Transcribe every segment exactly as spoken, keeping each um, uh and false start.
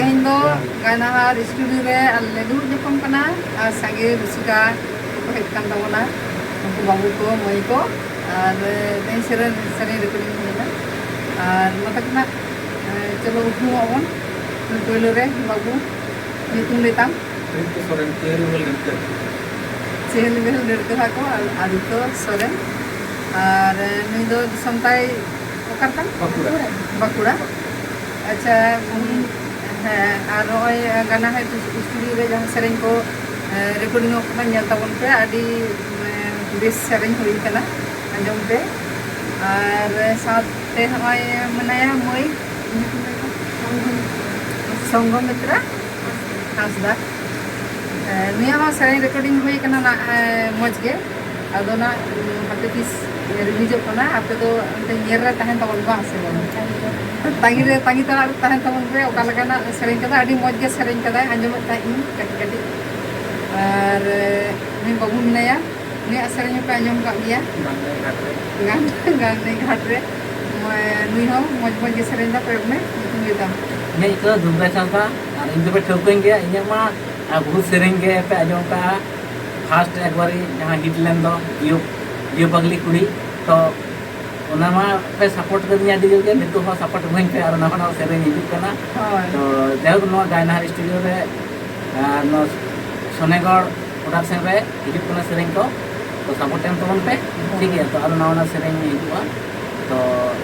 ᱛᱮᱦᱮᱧ ᱫᱚ ᱜᱟᱭᱱᱟᱦᱟᱨ ᱥᱴᱩᱰᱤᱭᱳ ᱨᱮ ᱟᱞᱮ ᱞᱮ ᱫᱩᱲᱩᱵ ᱧᱟᱯᱟᱢ ᱠᱟᱱᱟ ᱟᱨ ᱥᱟᱸᱜᱮ ᱨᱩᱥᱤᱠᱟ ᱠᱚ ᱦᱮᱡ ᱠᱟᱱ ᱛᱟᱵᱚᱱᱟ, ᱩᱱᱠᱩ ᱵᱟᱹᱵᱩ ᱠᱚ, ᱢᱟᱹᱭ ᱠᱚ᱾ ᱟᱨ ᱛᱮᱦᱮᱧ ᱥᱮᱨᱮᱧ, ᱥᱮᱨᱮᱧ ᱨᱮᱠᱚᱨᱰᱤᱝ ᱦᱩᱭᱮᱱᱟ᱾ ᱟᱨ ᱢᱟ ᱛᱟᱠᱚ ᱱᱟᱜ, ᱮ, ᱪᱚᱞᱚ ᱩᱯᱨᱩᱢᱚᱜ ᱵᱚᱱ᱾ ᱯᱳᱭᱞᱳ ᱨᱮ ᱵᱟᱹᱵᱩ, ᱧᱩᱛᱩᱢ ᱞᱟᱹᱭ ᱛᱟᱢ? ᱟᱫᱤᱛᱛᱚ ᱥᱚᱨᱮᱱ, ᱪᱮᱦᱞᱤᱵᱮᱞ ᱰᱮᱱᱴᱮᱞ᱾ ᱪᱮᱦᱞᱤᱵᱮᱞ ᱰᱮᱱᱴᱮᱞ ᱦᱟᱠᱚ, ᱟᱨ ᱟᱫᱤᱛᱛᱚ ᱥᱚᱨᱮᱱ᱾ ᱟᱨ, ᱮ, ᱱᱩᱭ ᱫᱚ ᱫᱤᱥᱚᱢ ᱛᱟᱭ ᱚᱠᱟ ᱨᱮ ᱛᱟᱢ? ᱵᱟᱸᱠᱩᱲᱟ᱾ ᱵᱟᱸᱠᱩᱲᱟ᱾ ᱟᱪᱪᱷᱟ, ᱩᱱᱤ, ᱦᱮᱸ, ᱟᱨ ᱱᱚᱜᱼᱚᱭ ᱜᱟᱭᱱᱟᱦᱟᱨ ᱥᱴᱩᱰᱤᱭᱳ ᱨᱮ ᱡᱟᱦᱟᱸ ᱥᱮᱨᱮᱧ ᱠᱚ, ᱮ, ᱨᱮᱠᱚᱨᱰᱤᱝᱚᱜ ᱠᱟᱱᱟ, ᱧᱮᱞ ᱛᱟᱵᱚᱱ ᱯᱮ, ᱟᱹᱰᱤ, ᱮ, ᱵᱮᱥ ᱥᱮᱨᱮᱧ ᱦᱩᱭ ᱠᱟᱱᱟ, ᱟᱸᱡᱚᱢ ᱯᱮ᱾ ᱟᱨ ᱥᱟᱶᱛᱮ ᱱᱚᱜᱼᱚᱭ ᱢᱮᱱᱟᱭᱟ ᱢᱟᱹᱭ, ᱥᱚᱝᱜᱷᱚᱢᱤᱛᱨᱟ ᱦᱟᱸᱥᱫᱟ᱾ ᱮ, ᱱᱩᱭᱟᱜ ᱦᱚᱸ ᱥᱮᱨᱮᱧ ᱨᱮᱠᱚᱨᱰᱤᱝ ᱦᱩᱭ ᱠᱟᱱᱟ ᱱᱟᱜ, ᱮ, ᱢᱚᱡᱽ ᱜᱮ᱾ ᱟᱫᱚ ᱱᱟᱜ, ᱩᱸ, ᱦᱟᱯᱮ ᱛᱤᱥ ᱨᱤᱞᱤᱡᱚᱜ ᱠᱟᱱᱟ, ᱟᱯᱮ ᱫᱚ ᱚᱱᱛᱮ ᱧᱮᱞ ᱨᱮ ᱛᱟᱦᱮᱱ ᱛᱟᱵᱚᱱ ᱵᱟᱝ ᱥᱮ ᱵᱟᱝ? ᱛᱟᱺᱜᱤ ᱨᱮ, ᱛᱟᱺᱜᱤ ᱛᱟᱲᱟᱜ ᱨᱮ ᱛᱟᱦᱮᱱ ᱛᱟᱵᱚᱱ ᱯᱮ, ᱚᱠᱟ ᱞᱮᱠᱟᱱᱟᱜ ᱥᱮᱨᱮᱧ ᱠᱟᱫᱟ, ᱟᱹᱰᱤ ᱢᱚᱡᱽ ᱜᱮ ᱥᱮᱨᱮᱧ ᱠᱟᱫᱟᱭ, ᱟᱸᱡᱚᱢᱮᱫ ᱛᱟᱦᱮᱸᱫ ᱤᱧ ᱠᱟᱹᱴᱤᱡ ᱠᱟᱹᱴᱤᱡ᱾ ᱟᱨ, ᱮ, ᱩᱱᱤ ᱵᱟᱹᱵᱩ ᱢᱮᱱᱟᱭᱟ, ᱩᱱᱤᱭᱟᱜ ᱥᱮᱨᱮᱧ ᱦᱚᱸᱯᱮ ᱟᱸᱡᱚᱢ ᱠᱟᱜ ᱜᱮᱭᱟ? ᱜᱟᱱ, ᱜᱟᱱ ᱜᱷᱟᱴ ᱨᱮ᱾ ᱱᱩᱭ ᱦᱚᱸ ᱢᱚᱡᱽ ᱢᱚᱡᱽ ᱜᱮ ᱥᱮᱨᱮᱧ ᱫᱟ, ᱠᱚᱭᱚᱜ ᱢᱮ, ᱧᱩᱛᱩᱢ ᱞᱟᱹᱭ ᱛᱟᱢ᱾ ᱤᱧᱟᱹᱜ ᱧᱩᱛᱩᱢ ᱫᱚ ᱫᱩᱨᱜᱟ ᱦᱟᱸᱥᱫᱟ, ᱟᱨ ᱤᱧ ᱫᱚᱯᱮ ᱴᱷᱟᱹᱣᱠᱟᱹᱧ ᱜᱮᱭᱟ, ᱤᱧᱟᱹᱜ ᱢᱟ, ᱟᱨ ᱵᱚᱦᱩᱛ ᱥᱮᱨᱮᱧ ᱜᱮ ᱯᱮ ᱟᱸᱡᱚᱢ ᱠᱟᱜᱼᱟ, ᱯᱷᱟᱥᱴ ᱮᱠᱵᱟᱨᱮ ᱡᱟᱦᱟᱸ ᱦᱤᱴ ᱞᱮᱱ ᱫᱚ, ᱤᱭᱟᱹ, ᱤᱭᱟᱹ ᱯᱟᱜᱽᱞᱤ ᱠᱩᱲᱤ, ᱛᱚ ᱚᱱᱟ ᱢᱟ ᱯᱮ ᱥᱟᱯᱳᱨᱴ ᱠᱟᱫᱤᱧᱟ ᱟᱹᱰᱤ ᱡᱳᱨ ᱜᱮ, ᱱᱤᱛᱚᱜ ᱦᱚᱸ ᱥᱟᱯᱳᱨᱴ ᱤᱢᱟᱹᱧ ᱯᱮ, ᱟᱨ ᱱᱟᱣᱟ ᱱᱟᱣᱟ ᱥᱮᱨᱮᱧ ᱦᱤᱡᱩᱜ ᱠᱟᱱᱟ᱾ ᱦᱳᱭ᱾ ᱛᱚ ᱡᱟᱭᱦᱳᱠ, ᱱᱚᱣᱟ ᱜᱟᱭᱱᱟᱦᱟᱨ ᱥᱴᱩᱰᱤᱭᱳ ᱨᱮ, ᱟᱨ ᱱᱚᱣᱟ ᱥᱚᱱᱮᱜᱚᱲ ᱯᱨᱚᱰᱟᱠᱥᱚᱱ ᱨᱮ ᱦᱤᱡᱩᱜ ᱠᱟᱱᱟ ᱥᱮᱨᱮᱧ ᱠᱚ, ᱛᱚ ᱥᱟᱯᱳᱨᱴ ᱮᱢ ᱛᱟᱵᱚᱱ ᱯᱮ, ᱴᱷᱤᱠ ᱜᱮᱭᱟ? ᱛᱚ ᱟᱨᱚ ᱱᱟᱣᱟ ᱱᱟᱣᱟ ᱥᱮᱨᱮᱧ ᱦᱤᱡᱩᱜᱼᱟ, ᱛᱚ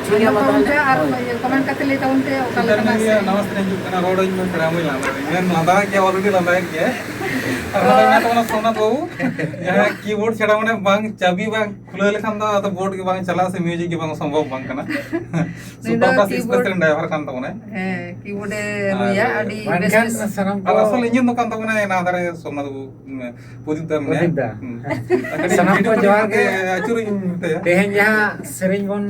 ᱴᱷᱤᱠ ᱜᱮᱭᱟ, ᱢᱟ ᱛᱟᱵᱚᱱ ᱛᱟᱦᱚᱞᱮ᱾ ᱯᱮ ᱟᱨ ᱦᱳᱭ᱾ ᱤᱭᱟᱹ ᱠᱚᱢᱮᱱᱴ ᱠᱟᱛᱮ ᱞᱟᱹᱭ ᱛᱟᱵᱚᱱ ᱯᱮ ᱚᱠᱟ ᱴᱷᱤᱠ ᱜᱮᱭᱟ, ᱞᱮᱠᱟᱱᱟᱜ ᱱᱤᱭᱟᱹ ᱥᱮᱨᱮᱧ᱾ ᱱᱟᱣᱟ ᱥᱮᱨᱮᱧ ᱦᱤᱡᱩᱜ ᱠᱟᱱᱟ, ᱨᱚᱲᱟᱹᱧ ᱢᱮ ᱯᱮᱲᱟ ᱢᱟᱹᱭ ᱞᱟᱸᱫᱟ᱾ ᱢᱮᱱ ᱞᱟᱸᱫᱟᱭᱮᱫ ᱜᱮᱭᱟ, already ᱞᱟᱸᱫᱟᱭᱮᱫ ᱜᱮᱭᱟᱭ᱾ ᱟᱨ ᱱᱚᱰᱮ ᱢᱮᱱᱟᱜ ᱛᱟᱵᱚᱱᱟ ᱥᱳᱢᱱᱟᱛᱷ ᱵᱟᱹᱵᱩ, ᱡᱟᱦᱟᱸᱭ ᱠᱤᱵᱳᱨᱰ ᱪᱷᱟᱲᱟ ᱢᱟᱱᱮ ᱵᱟᱝ, ᱪᱟᱹᱵᱤ ᱵᱟᱝ ᱠᱷᱩᱞᱟᱹᱣ ᱞᱮᱠᱷᱟᱱ ᱫᱚ ᱟᱫᱚ ᱵᱳᱨᱰ ᱜᱮ ᱵᱟᱝ ᱪᱟᱞᱟᱜᱼᱟ, ᱥᱮ ᱢᱤᱭᱩᱡᱤᱠ ᱜᱮ ᱵᱟᱝ ᱥᱚᱢᱵᱷᱚᱵ ᱵᱟᱝ ᱠᱟᱱᱟ᱾ ᱱᱩᱭ ᱫᱚ super first keyboard special driver ᱠᱟᱱ ᱛᱟᱵᱚᱱᱟᱭ᱾ ᱦᱮᱸ, ᱠᱤᱵᱳᱨᱰ ᱮ ᱟᱨ ᱨᱩᱭᱟ, ᱟᱹᱰᱤ ᱵᱮᱥ ᱢᱮᱱᱠᱷᱟᱱ ᱵᱮᱥ᱾ ᱥᱟᱱᱟᱢ ᱟᱨ ᱠᱚ ᱟᱥᱚᱞ ᱤᱧ ᱫᱚ ᱠᱟᱱ ᱛᱟᱵᱚᱱᱟᱭ ᱱᱟᱣᱟ ᱫᱷᱟᱨᱮ ᱥᱳᱢᱱᱟᱛᱷ ᱵᱟᱹᱵᱩ, ᱩᱢ, ᱯᱨᱚᱫᱤᱯ ᱫᱟ ᱢᱮᱱᱟᱭᱟ᱾ ᱯᱨᱚᱫᱤᱯ ᱫᱟ᱾ ᱦᱩᱸ᱾ ᱟᱨ ᱠᱟᱹᱴᱤᱡ ᱥᱟᱱᱟᱢ ᱵᱷᱤᱰᱤᱭᱳ ᱠᱚ ᱠᱚ ᱡᱚᱦᱟᱨ ᱠᱟᱹᱴᱤᱡ ᱜᱮ᱾ ᱟᱹᱪᱩᱨᱤᱧ ᱢᱮᱛᱟᱭᱟ᱾ ᱛᱮᱦᱮᱧ ᱡᱟᱦᱟᱸ ᱥᱮᱨᱮᱧ ᱵᱚᱱ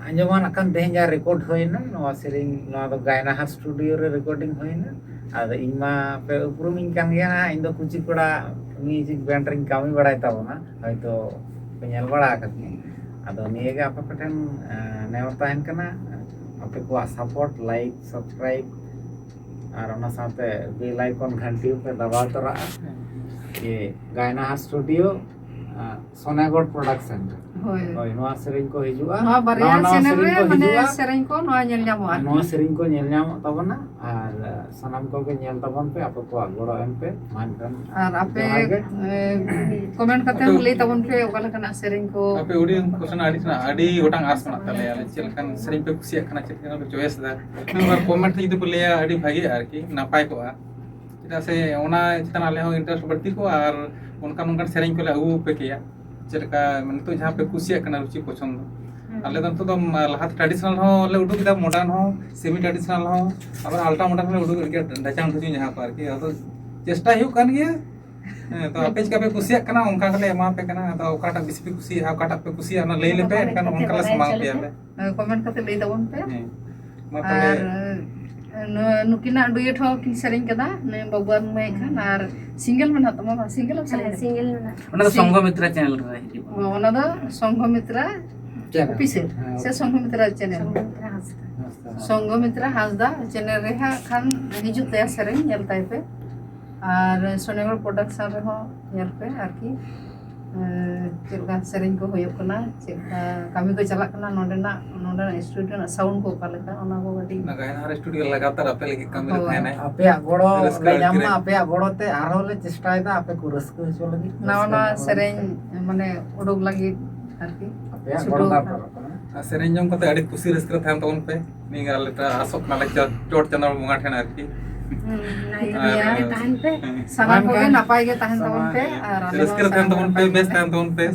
ᱟᱸᱡᱚᱢᱟ, ᱱᱟᱜ ᱠᱷᱟᱱ ᱛᱮᱦᱮᱧ ᱡᱟᱦᱟᱸ ᱨᱮᱠᱚᱨᱰ ᱦᱩᱭᱱᱟ, ᱱᱚᱣᱟ ᱥᱮᱨᱮᱧ, ᱱᱚᱣᱟ ᱫᱚ ᱜᱟᱭᱱᱟᱦᱟᱨ ᱥᱴᱩᱰᱤᱭᱳ ᱨᱮ ᱨᱮᱠᱚᱨᱰᱤᱝ ᱦᱩᱭᱱᱟ᱾ ᱟᱫᱚ ᱤᱧ ᱢᱟ ᱯᱮ ᱩᱯᱨᱩᱢᱤᱧ ᱠᱟᱱ ᱜᱮᱭᱟ ᱱᱟᱦᱟᱜ, ᱤᱧ ᱫᱚ ᱠᱩᱪᱤ ᱠᱚᱲᱟ ᱢᱤᱭᱩᱡᱤᱠ ᱵᱮᱱᱰ ᱨᱤᱧ ᱠᱟᱹᱢᱤ ᱵᱟᱲᱟᱭ ᱛᱟᱵᱚᱱᱟ, ᱦᱚᱭᱛᱳ ᱯᱮ ᱧᱮᱞ ᱵᱟᱲᱟ ᱟᱠᱟᱫᱤᱧᱟ᱾ ᱟᱫᱚ ᱱᱤᱭᱟᱹᱜᱮ ᱟᱯᱮ ᱠᱚᱴᱷᱮᱱ, ᱮᱸ, ᱱᱮᱦᱚᱨ ᱛᱟᱦᱮᱱ ᱠᱟᱱᱟ, ᱟᱯᱮ ᱠᱚᱣᱟᱜ ᱥᱟᱯᱳᱨᱴ, ᱞᱟᱭᱤᱠ, ᱥᱟᱵᱥᱠᱨᱟᱭᱤᱵ, ᱟᱨ ᱚᱱᱟ ᱥᱟᱶᱛᱮ bell icon ᱜᱷᱟᱱᱴᱤ ᱦᱚᱸᱯᱮ ᱫᱟᱵᱟᱣ ᱛᱚᱨᱟᱜᱼᱟ᱾ ᱡᱮ ᱜᱟᱭᱱᱟᱦᱟ ᱥᱴᱩᱰᱤᱭᱳ, ᱟᱨ ᱥᱳᱱᱟᱜᱚᱲ ᱯᱨᱚᱰᱟᱠᱥᱚᱱ ᱨᱮ᱾ ᱦᱳᱭ᱾ ᱦᱳᱭ, ᱱᱚᱣᱟ ᱥᱮᱨᱮᱧ ᱠᱚ ᱦᱤᱡᱩᱜᱼᱟ᱾ ᱱᱚᱣᱟ ᱵᱟᱨᱭᱟ ᱱᱟᱣᱟ ᱱᱟᱣᱟ ᱪᱮᱱᱮᱞ ᱥᱮᱨᱮᱧ ᱨᱮ ᱠᱚ ᱢᱟᱱᱮ ᱦᱤᱡᱩᱜᱼᱟ᱾ ᱥᱮᱨᱮᱧ ᱠᱚ ᱱᱚᱣᱟ ᱧᱮᱞ ᱧᱟᱢᱚᱜᱼᱟ ᱟᱨ ᱟᱨᱠᱤ᱾ ᱱᱚᱣᱟ ᱥᱮᱨᱮᱧ ᱠᱚ ᱧᱮᱞ ᱧᱟᱢᱚᱜ ᱛᱟᱵᱚᱱᱟ, ᱟᱨ ᱥᱟᱱᱟᱢ ᱠᱚᱜᱮ ᱧᱮᱞ ᱛᱟᱵᱚᱱ ᱯᱮ, ᱟᱯᱮ ᱠᱚᱣᱟᱜ ᱜᱚᱲᱚ ᱮᱢ ᱯᱮ᱾ ᱢᱟ ᱮᱱᱠᱷᱟᱱ ᱟᱨ ᱟᱯᱮ ᱡᱚᱦᱟᱨ ᱜᱮ᱾ ᱠᱚᱢᱮᱱᱴ ᱠᱟᱛᱮ ᱦᱚᱸ ᱞᱟᱹᱭ ᱛᱟᱵᱚᱱ ᱯᱮ ᱚᱠᱟ ᱞᱮᱠᱟᱱᱟᱜ ᱥᱮᱨᱮᱧ ᱠᱚ᱾ ᱟᱯᱮ ᱚᱰᱤᱭᱮᱱᱥ ᱠᱚ ᱥᱮᱱᱟᱜ ᱟᱹᱰᱤ ᱥᱮᱱᱟᱜ ᱟᱹᱰᱤ ᱜᱚᱴᱟᱝ ᱟᱥ ᱢᱮᱱᱟᱜ ᱛᱟᱞᱮᱭᱟ, ᱟᱞᱮ ᱪᱮᱫ ᱞᱮᱠᱟᱱ ᱥᱮᱨᱮᱧ ᱯᱮ ᱠᱩᱥᱤᱭᱟᱜ ᱠᱟᱱᱟ, ᱪᱮᱫ ᱞᱮᱠᱟᱱᱟᱜ ᱯᱮ ᱪᱚᱭᱮᱥ ᱮᱫᱟ᱾ ᱱᱚᱣᱟ ᱠᱚᱢᱮᱱᱴ ᱨᱮ ᱡᱩᱫᱤ ᱯᱮ ᱞᱟᱹᱭᱟ ᱟᱹᱰᱤ ᱵᱷᱟᱜᱤᱜᱼᱟ ᱟᱨᱠᱤ, ᱱᱟᱯᱟᱭ ᱠᱚᱜᱼᱟ᱾ ᱪᱮᱫᱟᱜ ᱥᱮ ᱚᱱᱟ ᱪᱮᱛᱟᱱ ᱟᱞᱮ ᱦᱚᱸ ᱤᱱᱴᱟᱨᱮᱥᱴ ᱵᱟᱹᱲᱛᱤ ᱠᱚᱜᱼᱟ ᱟᱨ ᱚᱱᱠᱟᱱ ᱚᱱᱠᱟᱱ ᱥᱮᱨᱮᱧ ᱠᱚᱞᱮ ᱟᱹᱜᱩ ᱟᱯᱮ ᱠᱮᱭᱟ᱾ ᱪᱮᱫ ᱞᱮᱠᱟ ᱱᱤᱛᱚᱜ ᱡᱟᱦᱟᱸ ᱯᱮ ᱠᱩᱥᱤᱭᱟᱜ ᱠᱟᱱᱟ ᱨᱩᱪᱤ ᱯᱚᱪᱷᱚᱱᱫ, ᱟᱞᱮ ᱫᱚ ᱱᱤᱛᱚᱜ ᱫᱚ ᱞᱟᱦᱟ ᱴᱨᱟᱰᱤᱥᱚᱱᱟᱞ ᱦᱚᱸ ᱞᱮ ᱩᱰᱩᱠ ᱮᱫᱟ, ᱢᱚᱰᱟᱨᱱ ᱦᱚᱸ, ᱥᱮᱢᱤ ᱴᱨᱟᱰᱤᱥᱚᱱᱟᱞ ᱦᱚᱸ, ᱟᱵᱟᱨ ᱟᱞᱴᱨᱟ ᱢᱚᱰᱟᱨᱱ ᱦᱚᱸ ᱞᱮ ᱩᱰᱩᱠ ᱮᱫ ᱜᱮᱭᱟ, ᱰᱷᱟᱪᱟᱝ ᱰᱷᱩᱪᱩᱝ ᱡᱟᱦᱟᱸ ᱠᱚ ᱟᱨᱠᱤ᱾ ᱟᱫᱚ ᱪᱮᱥᱴᱟᱭ ᱦᱩᱭᱩᱜ ᱠᱟᱱ ᱜᱮᱭᱟ᱾ ᱦᱮᱸ, ᱛᱚ ᱟᱯᱮ ᱪᱤᱠᱟ ᱯᱮ ᱠᱩᱥᱤᱭᱟᱜ ᱠᱟᱱᱟ ᱚᱱᱠᱟ ᱜᱮᱞᱮ ᱮᱢᱟ ᱯᱮ ᱠᱟᱱᱟ᱾ ᱟᱫᱚ ᱚᱠᱟᱴᱟᱜ ᱵᱮᱥᱤ ᱯᱮ ᱠᱩᱥᱤᱭᱟᱜᱼᱟ, ᱚᱠᱟᱴᱟᱜ ᱯᱮ ᱠᱩᱥᱤᱭᱟᱜᱼᱟ, ᱚᱱᱟ ᱞᱟᱹᱭ ᱞᱮᱯᱮ, ᱮᱱᱠᱷᱟᱱ ᱚᱱᱠᱟ ᱞᱮ ᱥᱟᱢᱟᱝ ᱯᱮᱭᱟ ᱞᱮ᱾ ᱠᱚᱢᱮᱱᱴ ᱠᱟᱛᱮ ᱞᱟᱹᱭ ᱛᱟᱵᱚᱱ ᱯᱮ᱾ ᱦᱮᱸ, ᱢᱟ ᱟᱨ ᱛᱟᱦᱞᱮ᱾ ᱱᱚᱣᱟ ᱱᱩᱠᱤᱱᱟᱜ ᱰᱩᱭᱮᱴ ᱦᱚᱸ ᱠᱤᱱ ᱥᱮᱨᱮᱧ ᱠᱟᱫᱟ, ᱱᱩᱭ ᱵᱟᱹᱵᱩ ᱟᱨ ᱢᱟᱹᱭ ᱠᱷᱟᱱ, ᱟᱨ ᱥᱤᱝᱜᱮᱞ ᱢᱮᱱᱟᱜ ᱛᱟᱢᱟ ᱵᱟᱝ? ᱥᱤᱝᱜᱮᱞ ᱮᱢ ᱥᱮᱨᱮᱧ ᱦᱮᱸ, ᱠᱟᱫᱟ? ᱥᱤᱝᱜᱮᱞ ᱢᱮᱱᱟᱜᱼᱟ᱾ ᱚᱱᱟ ᱫᱚ ᱥᱤ- ᱥᱚᱝᱜᱷᱚᱢᱤᱛᱨᱟ ᱪᱮᱱᱮᱞ ᱨᱮ ᱦᱤᱡᱩᱜᱼᱟ᱾ ᱚ, ᱚᱱᱟ ᱫᱚ ᱥᱚᱝᱜᱷᱚᱢᱤᱛᱨᱟ ᱦᱮᱸ, ᱥᱮ ᱥᱚᱝᱜᱷᱚᱢᱤᱛᱨᱟ ᱪᱮᱱᱮᱞ? ᱥᱚᱝᱜᱷᱚᱢᱤᱛᱨᱟ ᱦᱟᱸᱥᱫᱟ᱾ ᱥᱚᱝᱜᱷᱚᱢᱤᱛᱨᱟ ᱦᱟᱸᱥᱫᱟ ᱪᱮᱱᱮᱞ ᱨᱮ ᱦᱟᱸᱜ ᱠᱷᱟᱱ ᱦᱤᱡᱩᱜ ᱛᱟᱭᱟ ᱥᱮᱨᱮᱧ, ᱧᱮᱞ ᱛᱟᱭ ᱯᱮ᱾ ᱟᱨ ᱥᱳᱱᱮᱜᱚᱲ ᱯᱨᱚᱰᱟᱠᱥᱚᱱ ᱨᱮᱦᱚᱸ ᱧᱮᱞ ᱯᱮ ᱟᱨᱠᱤ, ᱮᱸ, ᱪᱮᱫ ᱞᱮᱠᱟ ᱥᱮᱨᱮᱧ ᱠᱚ ᱦᱩᱭᱩᱜ ᱠᱟᱱᱟ, ᱪᱮᱫ ᱞᱮᱠᱟ ᱠᱟᱹᱢᱤ ᱠᱚ ᱪᱟᱞᱟᱜ ᱠᱟᱱᱟ, ᱱᱚᱰᱮᱱᱟᱜ ᱱᱚᱰᱮᱱᱟᱜ ᱥᱴᱩᱰᱤᱭᱳ ᱨᱮᱱᱟᱜ ᱥᱟᱣᱩᱱᱰ ᱠᱚ ᱚᱠᱟ ᱞᱮᱠᱟ, ᱚᱱᱟ ᱠᱚ ᱠᱟᱹᱴᱤᱡ᱾ ᱚᱱᱟ ᱜᱟᱭᱱᱟᱦᱟ ᱥᱴᱩᱰᱤᱭᱳ ᱞᱟᱜᱟᱛᱟᱨ ᱟᱯᱮ ᱞᱟᱹᱜᱤᱫ ᱠᱟᱹᱢᱤ ᱨᱮ ᱦᱳᱭ᱾ ᱛᱟᱦᱮᱱᱟᱭ᱾ ᱟᱯᱮᱭᱟᱜ ᱜᱚᱲᱚ ᱨᱟᱹᱥᱠᱟᱹ ᱞᱮ ᱟᱨᱠᱤ ᱧᱟᱢ ᱢᱟ, ᱨᱮ᱾ ᱟᱯᱮᱭᱟᱜ ᱜᱚᱲᱚ ᱛᱮ ᱟᱨᱦᱚᱸ ᱞᱮ ᱪᱮᱥᱴᱟᱭᱮᱫᱟ ᱟᱯᱮ ᱠᱚ ᱨᱟᱹᱥᱠᱟᱹ ᱦᱚᱪᱚ ᱞᱟᱹᱜᱤᱫ᱾ ᱱᱟᱣᱟ ᱨᱟᱹᱥᱠᱟᱹ ᱱᱟᱣᱟ ᱧᱟᱢ ᱥᱮᱨᱮᱧ ᱞᱟᱹᱜᱤᱫ᱾ ᱢᱟᱱᱮ ᱩᱰᱩᱠ ᱞᱟᱹᱜᱤᱫ ᱟᱨᱠᱤ᱾ ᱟᱯᱮᱭᱟᱜ ᱪᱷᱩᱴᱟᱹᱣ ᱜᱚᱲᱚ ᱠᱟᱱᱟ᱾ ᱫᱚᱨᱠᱟᱨ ᱠᱟᱱᱟ᱾ ᱟᱨ ᱥᱮᱨᱮᱧ ᱟᱸᱡᱚᱢ ᱠᱟᱛᱮ ᱟᱹᱰᱤ ᱠᱩᱥᱤ ᱨᱟᱹᱥᱠᱟᱹ ᱨᱮ ᱛᱟᱦᱮᱱ ᱛᱟᱵᱚᱱ ᱯᱮ᱾ ᱱᱤᱭᱟᱹ ᱜᱮ ᱟᱞᱮ ᱴᱟᱜ ᱟᱥᱚᱜ ᱠᱟᱱᱟᱞᱮ ᱪᱚᱴ, ᱪᱚᱴ ᱪᱟᱸᱫᱳ ᱵᱚᱸᱜᱟ ᱴᱷᱮᱱ ᱟᱨᱠᱤ᱾ ᱦᱩᱸ, ᱱᱟᱭ ᱟᱨ ᱱᱟᱯᱟᱭ ᱜᱮ ᱛᱟᱦᱮᱱ ᱯᱮ᱾ ᱥᱟᱱᱟᱢ ᱠᱚᱜᱮ ᱱᱟᱯᱟᱭ ᱜᱮ ᱛᱟᱦᱮᱱ ᱛᱟᱵᱚᱱ ᱯᱮ᱾ ᱟᱨ ᱟᱞᱮ ᱨᱟᱹᱥᱠᱟᱹ ᱦᱚᱸ ᱨᱮ ᱛᱟᱦᱮᱱ ᱛᱟᱵᱚᱱ ᱯᱮ, ᱵᱮᱥ ᱛᱟᱦᱮᱱ ᱛᱟᱵᱚᱱ ᱯᱮ,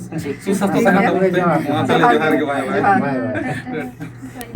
ᱥᱩᱥᱟᱥᱛᱷᱚ ᱛᱟᱦᱮᱱ ᱛᱟᱵᱚᱱ ᱯᱮ᱾ ᱢᱟ ᱛᱟᱦᱞᱮ ᱡᱚᱦᱟᱨ ᱜᱮ, ᱵᱟᱭ ᱵᱟᱭ᱾ ᱡᱚᱦᱟᱨ᱾ ᱵᱟᱭ ᱵᱟᱭ᱾ ᱦᱳᱭ᱾